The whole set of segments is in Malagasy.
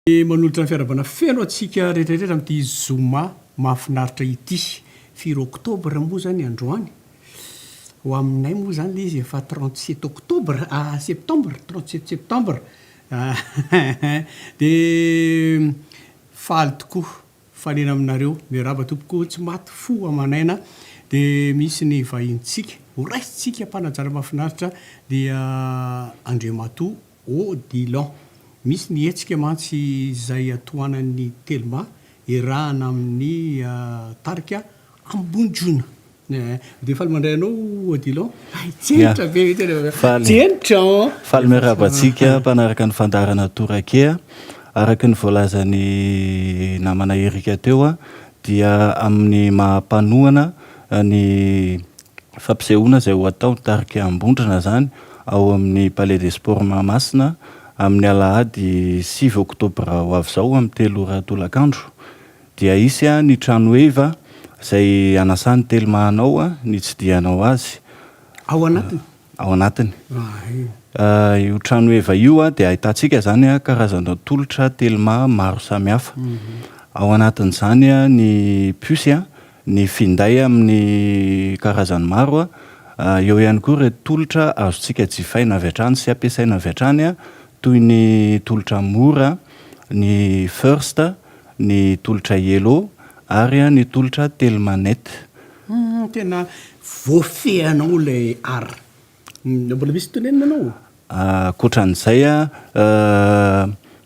Manolotra ny fiarahabana feno antsika rehetra rehetra amin'ity zoma mahafinaritra ity. Firy octobre moa izany androany? Ho aminay moa izany ilay izy efa 37 octobre, ah septembre, 37 septembre. Dia faly tokoa mifanena aminareo. Miarahaba tompoko tsy maty fo aman'aina. Dia misy ny vahintsika, ho raisintsika am-panajana mahafinaritra dia Andriamatoa Odilon. Misy ny hetsika mantsy izay tohanan'ny Telma iarahana amin'ny tarika Ambondrona. Dia faly mandray anao Odilon. Hay tsenitra be mihitsy ianao. Faly. Tsenitra an! Faly miarahaba antsika mpanaraka ny fandaharana Torakea. Araka ny voalazan'ny namana Eric teo dia amin'ny maha mpanohana ny fampisehoana izay ho atao ny tarika Ambondrona izany ao amin'ny Palais des Sports Mahamasina amin'ny alahady 9 oktobra ho avy izao amin'ny 3 ora tolakandro. Dia hisy ny trano heva izay hanasan'ny Telma anao ny hitsidihanao azy. Ao anatiny? Ao anatiny. Io trano heva io dia ahitantsika izany karazana tolotra Telma maro samihafa. Ao anatin'izany ny puce ny finday amin'ny karazany maro, eo ihany koa ireo tolotra azontsika jifaina avy hatrany sy ampiasaina avy hatrany toy ny tolotra mora, ny first, ny tolotra yellow ary ny tolotra telmanet. Tena voafehinao ilay art. Mbola misy tenenina anao? Ankoatran'izay,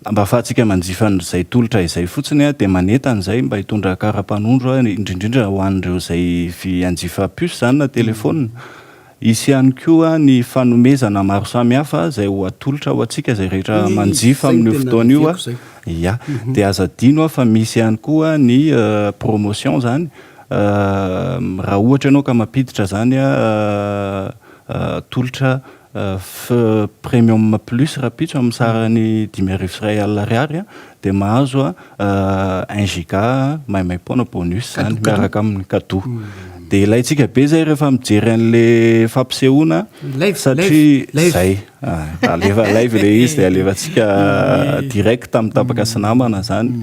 mba ahafahantsika manjifa an'izay tolotra izay fotsiny dia manentana izay mba hitondra kara-panondro, indrindra indrindra ho an'ireo izay hanjifa puce izany na telefaonina. Hisy ihany koa ny fanomezana maro samihafa izay ho atolotra ho antsika izay rehetra manjifa amin'io fotoana io. Ia. Dia aza adino fa misy ihany koa ny promotion izany raha ohatra ianao ka mampiditra izany tolotra Premium plus rahampitso amin'ny sarany 1150 ariary dia mahazo un giga maimaimpoana bonus izany miaraka aminy cadeau. Dia ilaintsika be izay rehefa mijery an'le fampisehoana satria izay alefa live ilay izy dia alefantsika direct amin'ny tapaka sy namana izany.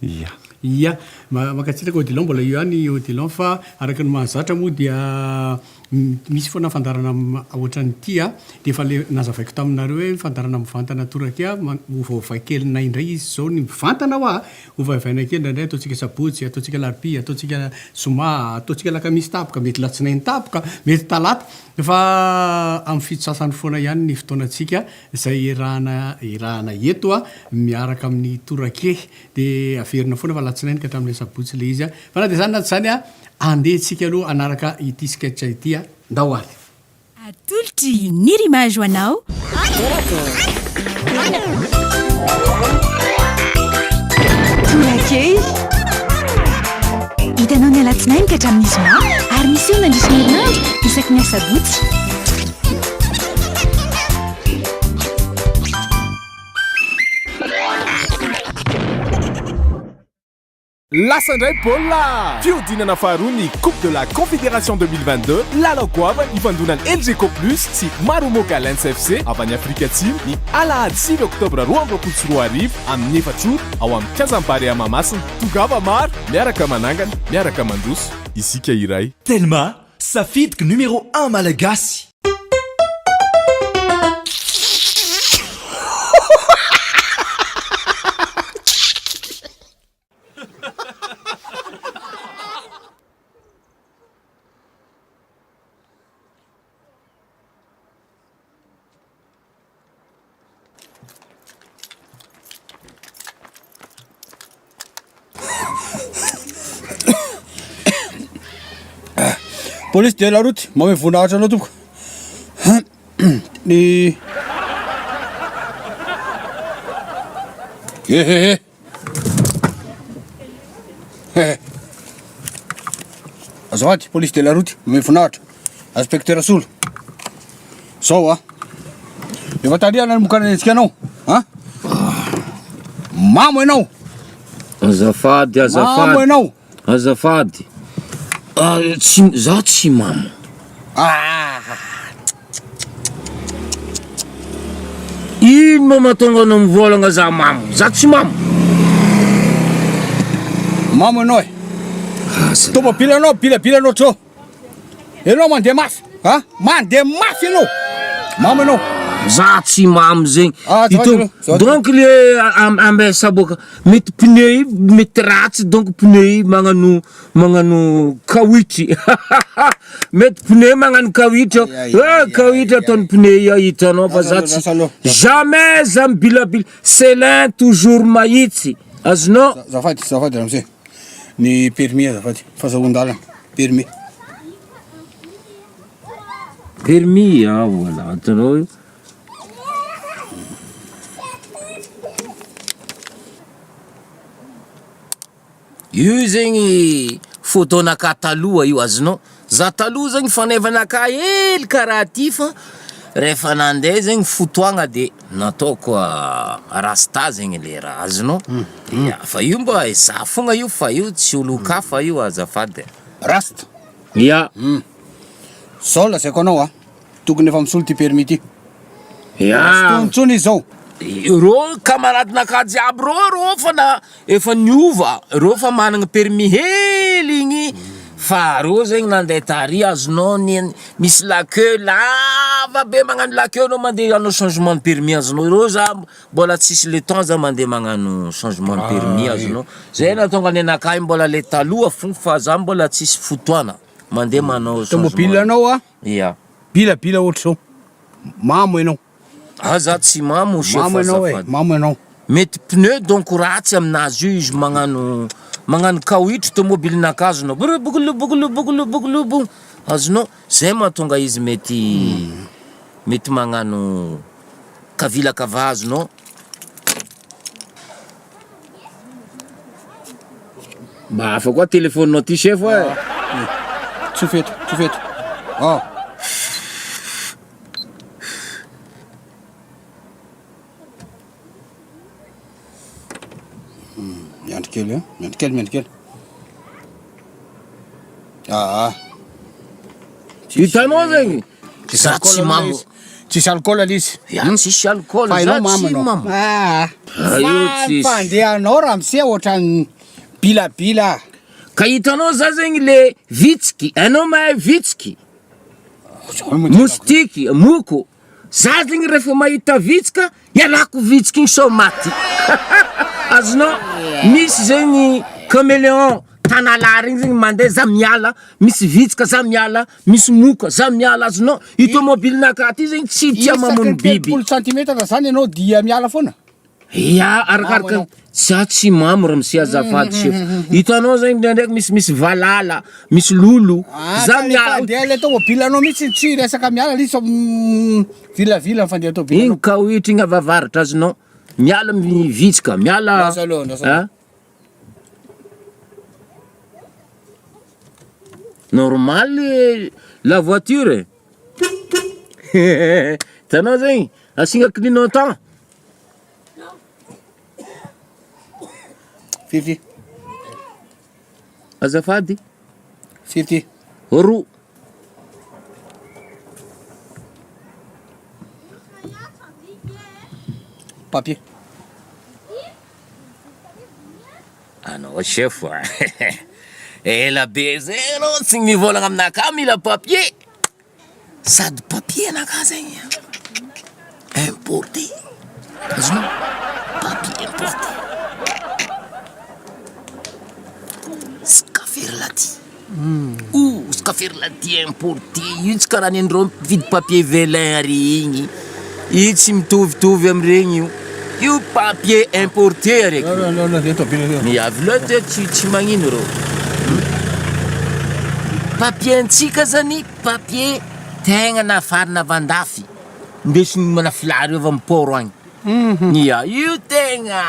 Ia. Ia. Mankasitraka Odilon, mbola eo ihany i Odilon fa araka ny mahazatra moa dia misy foana fandaharana ohatran'ity a, dia efa le nazavaiko taminareo hoe fandaharana mivantana toraky ovaovay kelinay indray izy izao ny mivantana hoa, ovaivaina kely indraindray ataontsika sabotsy, ataontsika alarobia, ataontsika zoma, ataontsika alakamisy tapoka, mety latsinainy tapoka, mety talata, fa amin'ny fito sasany foana ihany ny fotoanantsika izay iarahana iarahana eto a, miaraka amin'ny torake, dia averina foana fa alatsinainy ka hatramin'ny asabotsy ilay izy a, fa na dia izany na tsy izany a, andeha tsika aloha hanaraka ity sketch ity a, ndao ary. Atolotry Nirimage ho anao. Torakely. Hitanao ny alatsinainy ka hatramin'ny zoma ary miseho mandritra ny herinandro isaky ny asabotsy. Lasa indray baolina! Fihodinana faharoa ny Coupe de la Confédération 2022, lalao goavana ifandonan'ny Elgeco Plus sy Marumo Gallants FC avy any Afrika Atsimo ny alahady 9 oktobra 2022 amin'ny 4 ora ao amin'ny kianjan'ny Barea Mahamasina. Tongava maro, miaraka manangana, miaraka mandroso, isika iray. Telma, safidiko numéro un malagasy. Police de la route, mamehy voninahitra anao tompoko. Ny Ehehe. Hehe. Azafady, police de la route, mamehy voninahitra. Inspecteur Solo. Zao a. Efa tarihana ny mokana antsika anao, a? Mamo ianao. Azafady, Mamo azafady. ianao. Azafady. Ah, tsy, za tsy mamo. Ah. Ino ma mahatonga anao mivôlagna za mamo? Za tsy mamo. Mamo ianao e. Tomobile anao bilabila anao trop. Ianao mandeha mafy, ha? Mandeha mafy ianao. Mamo ianao. Za tsy mamo zegny. Ah, azafady Ito- aloha, azafady. Donc le am- ambesa boka mety pneu io mety ratsy donc pneu io magnano magnano kawitry mety pneu magnano kawitry ao. Ay, ay, Eh, ay, kawitry ay, ay. ataon'ny pneu io hitanao fa Lasa za aloha, tsy lasa aloha. jamais za mibilabila selin toujours mahitsy azonao Azafady, azafady ramose. Ny permis azafady, fazahoan-dalana, permis. Permis ah voilà hitanao io. Io zegny photo-nakahy taloha io azonao, za taloha zegny fanevanakahy hely karaha ty fa rehefa nandeha zegny fotoagna de nataoko rasta zegny le raha azonao, ya fa io mba za fogna io fa io tsy olon-kafa io azafady. Rasta? Ya. Zao lazaiko anao a, tokony efa misolo ty permis ty. Ya. Tsy tony intsony izy zao. Reo camarade-nakahy jiaby reo reo fa na efa niova, reo fa managna permis hely igny fa reo zegny nandeha tary azonao ny misy la queue lava be magnano la queue anao mandeha hanao changement de permis azonao, reo za mbola tsisy le temps za mandeha magnano changement de permis azonao, zay nahatonga nenakahy mbola le taloha fô fa za mbola tsisy fotoagna mandeha manao changement. Tomobile anao a, Ya. bilabila ohatr'izao, mamo ianao. Ah za tsy mamo chef Mamo ianao e, azafady. mamo ianao. Mety pneu donc ratsy aminazy io izy magnano magnano kawitry tomobilinakahy azonao broboglobogloboglobogloboglo azonao zay mahatonga izy mety mety magnano kavilakava azonao. Mba hafa koa telephone-nao ty chef e. Tsofy eto, tsofy eto. Ah. Miandry kely an, miandry kely, miandry kely. Aa. Hitanao zegny? Tsisy Za alcool tsy aloha mamo. izy. Tsisy alcool aloha izy. Ya tsisy alcool, Fa za ianao mamo tsy ianao. mamo. Ah. Ah, io Fa tsisy. fandehanao ramose ohatran'ny bilabila. Ka hitanao za zegny le vitsiky, hainao mahay vitsiky? Moustique, moko, za zegny rehefa mahita vitsika, ialako vitsika igny sao maty, azonao, misy zegny caméléon tanalahy regny zegny mandeha za miala, misy vitsika za miala, misy moka za miala, azonao, io tomobilinakahy ty zegny tsy tia mamono biby. Isaky ny 30 centimètre zany ianao dia miala foana? Ya, arakaraka za tsy mamo ramose azafady chef. Hitanao zegny ndraindraiky misy misy valala, misy lolo, Ah, za ka le mia- fandeha le tomobile anao mihitsy tsy resaka miala le izy fa vilavila ny fandeha tomobile Igny anao. kawitry igny avy avaratra azonao, miala amin'ny vitsika, miala Lasa aloha, lasa aloha. Ah. Normal la voiture e. Hitanao zegny, asiagna clignotant. Firy ty? Azafady. Firy ty? Roa. Papier. Anao chef a. Ela be zay anao tsy nivolagna aminakahy mila papier. Sady papier anakahy zegny importé, azonao? Papier importé, Scaferlati, oh Scaferlati importé io tsy karaha nen'ireo mpividy papier velin ary igny, io tsy mitovitovy amin'iregny io, io papier importé araiky io, miavy loatra tsy tsy magnino reo, papier antsika zany. Papier tegna nafarana avy andafy ndesigny manafilà reo avy am port agny ia io tegna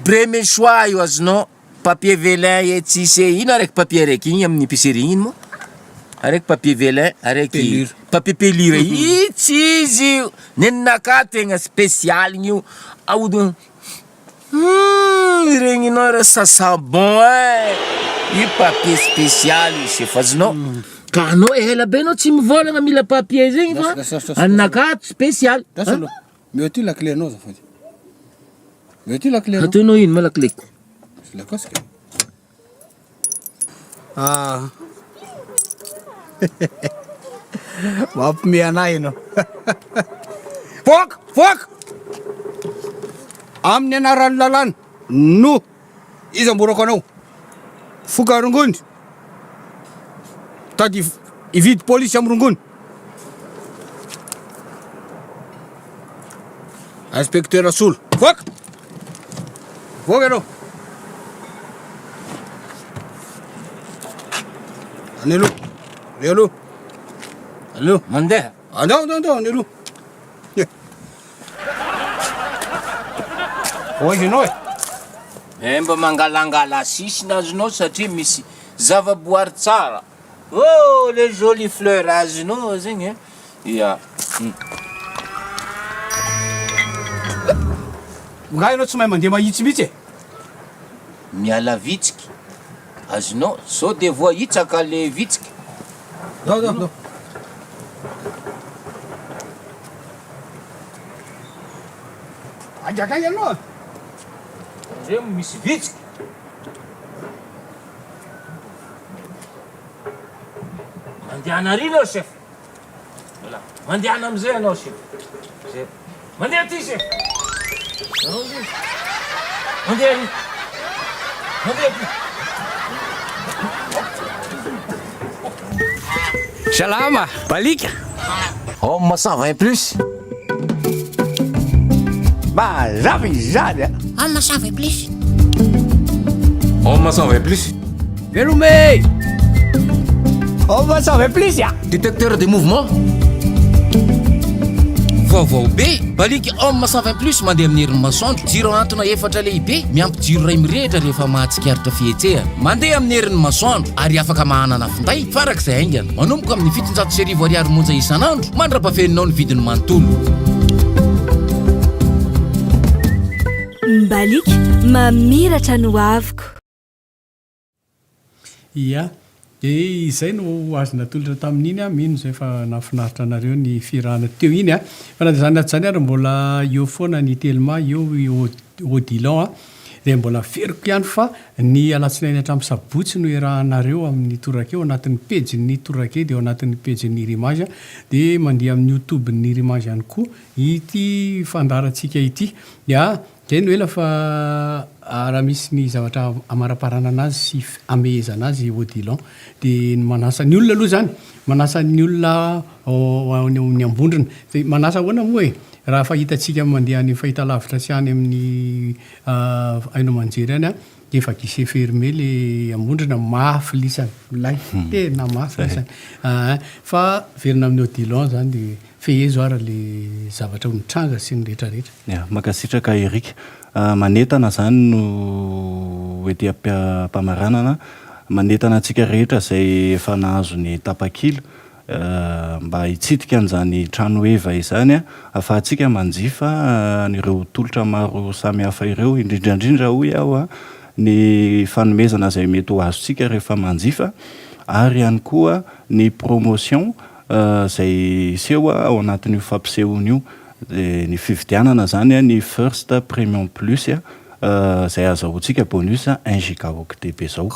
premier choix io azonao papier velin e tsisy e ino araiky papier araiky igny amin'ny epicerie igny ino moa araiky papier velin araiky papier pelure io tsy izy io neninakahy tegna spécial igny io aodigna Humm regninao re ça sent bon hein! Io papier spécial io chef azonao ka anao ela be anao tsy mivôlagna mila papier zegny fa anakahy spécial. Meo aty lakile anao azafady. Meo aty lakile anao. Ataonao ino ma lakileko? Lakasika. Ah. Mampime anah ianao. Voaka! Voaka! Amin'ny anaran'ny lalàna no izamborako anao. Foka rongony. Tady hividy polisy amin'ny rongony. Inspecteur Solo. Voaka! Voaka ianao. Any aloha. Any aloha. Any aloha. Mandeha. Andao, andao, andao, any aloha. Ho aiza ianao e? Eh, mba mangalangala sisiny azonao satria misy zavaboary tsara. Oh, les jolies fleurs azonao zegny e. Ya. Nga ianao tsy mahay mandeha mahitsy mihitsy e? Miala vitsiky. Azonao, sao de voahitsaka le vitsiky. Ndao, ndao, ndao. Aiza kay ianao? Ndreo misy vitsiky. Mandehana ary ianao chef. Voilà. Mandehana amizay ianao chef. Chef. Mandeha aty chef. Nareo zay. Mandeha ary. Mandeha aty. Salama, Balika. Homme 120 plus. Mazava izany a. Homme 120 plus. Homme 120 plus. Veloma e! Homme 120 plus a. Détecteur de mouvement. Vaovao be! Baliaka Homme 120 plus mandeha amin'ny herin'ny masoandro. Jiro ahantona efatra lehibe, miampy jiro iray mirehitra rehefa mahatsikaritra fihetsehana. Mandeha amin'ny herin'ny masoandro ary afaka mahanana finday farak'izay haingana. Manomboka amin'ny 1700 ariary monja isan'andro mandra-pafeninao ny vidiny manontolo. Mbaliaka, mamiratra ny hoaviko. Ia, dia izay no azo natolotra tamin'iny an, mino izay fa nahafinaritra anareo ny fihirana teo iny an, fa na dia izany na tsy izany ary mbola eo foana ny Telma, eo i Odilon an, dia mbola averiko ihany fa ny alatsinainy hatramin'ny sabotsy no iarahanareo amin'ny Torak'eo, ao anatin'ny pejin'ny Torak'e dia ao anatin'ny pejin'ny Rimage, dia mandeha amin'ny youtube-n'ny Rimage ihany koa ity fandaharantsika ity, dia Zay no ela fa raha misy ny zavatra amaraparanana azy sy amehezana azy Odilon de ny manasa ny olona aloha zany, manasa ny olona ao any amin'ny Ambondrona, de manasa ahoana moa e? Raha fahitantsika mandeha any fahitalavitra sy any amin'ny haino aman-jery any an, de efa guichet fermé le Ambondrona, mafy lisany, milay, tena mafy lisany, aa fa miverina amin'i Odilon zany de Fehezo ara le zavatra ho nitranga sy ny rehetra rehetra. Ya, mankasitraka Eric. Manentana izany no ety am-pamaranana, manentana antsika rehetra izay efa nahazo ny tapakila mba hitsidika an'izany trano heva izany ahafahantsika manjifa an'ireo tolotra maro samihafa ireo, indrindra indrindra hoy aho ny fanomezana izay mety ho azontsika rehefa manjifa ary ihany koa ny promotion Izay hiseho ao anatin'io fampisehoana io dia ny fividianana izany ny First Premium Plus izay ahazahoantsika bonus un gigaoctet be izao.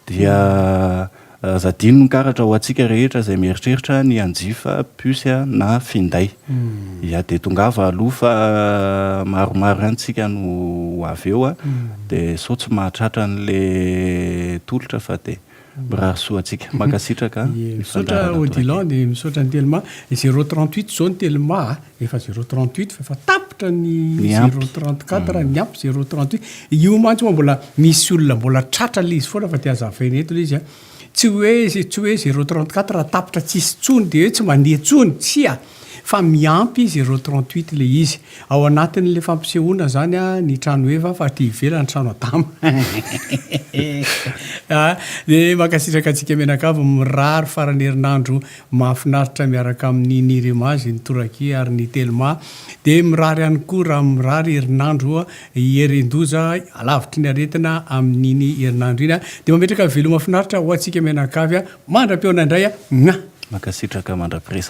Dia aza adino ny karatra ho antsika rehetra izay mieritreritra ny hanjifa puce na finday. Ya dia tongava aloha fa maromaro ihany tsika no ho avy eo dia sao tsy mahatratra an'ilay tolotra fa dia Mirary soa antsika. Mankasitraka Ie, ny misaotra fandaharana Odilon dia misaotra ny Telma. Zéro trente huit zao ny Telma a, efa zéro trente huit fa efa tapitra ny Ny ampy. zéro trente quatre, ny ampy zéro trente huit. Io mantsy moa mbola misy olona mbola tratra ilay izy foana fa dia hazavaina eto ilay izy a. Tsy hoe tsy hoe zéro trente quatre tapitra tsisy intsony dia hoe tsy mandeha intsony, tsia! Fa miampy zéro trente huit ilay izy. Ao anatin'ilay fampisehoana izany ny trano Eva fa aty ivelany trano Adama. Dia mankasitraka antsika mianakavy mirary faran'ny herinandro mahafinaritra miaraka amin'ny Nirimage, ny Toraki ary ny Telma. Dia mirary ihany koa raha mirary herinandro hierin-doza alavitry ny aretina amin'iny herinandro iny. Dia mametraka veloma finaritra ho antsika mianakavy mandra-pihaona indray. Mankasitraka mandra-piresaka.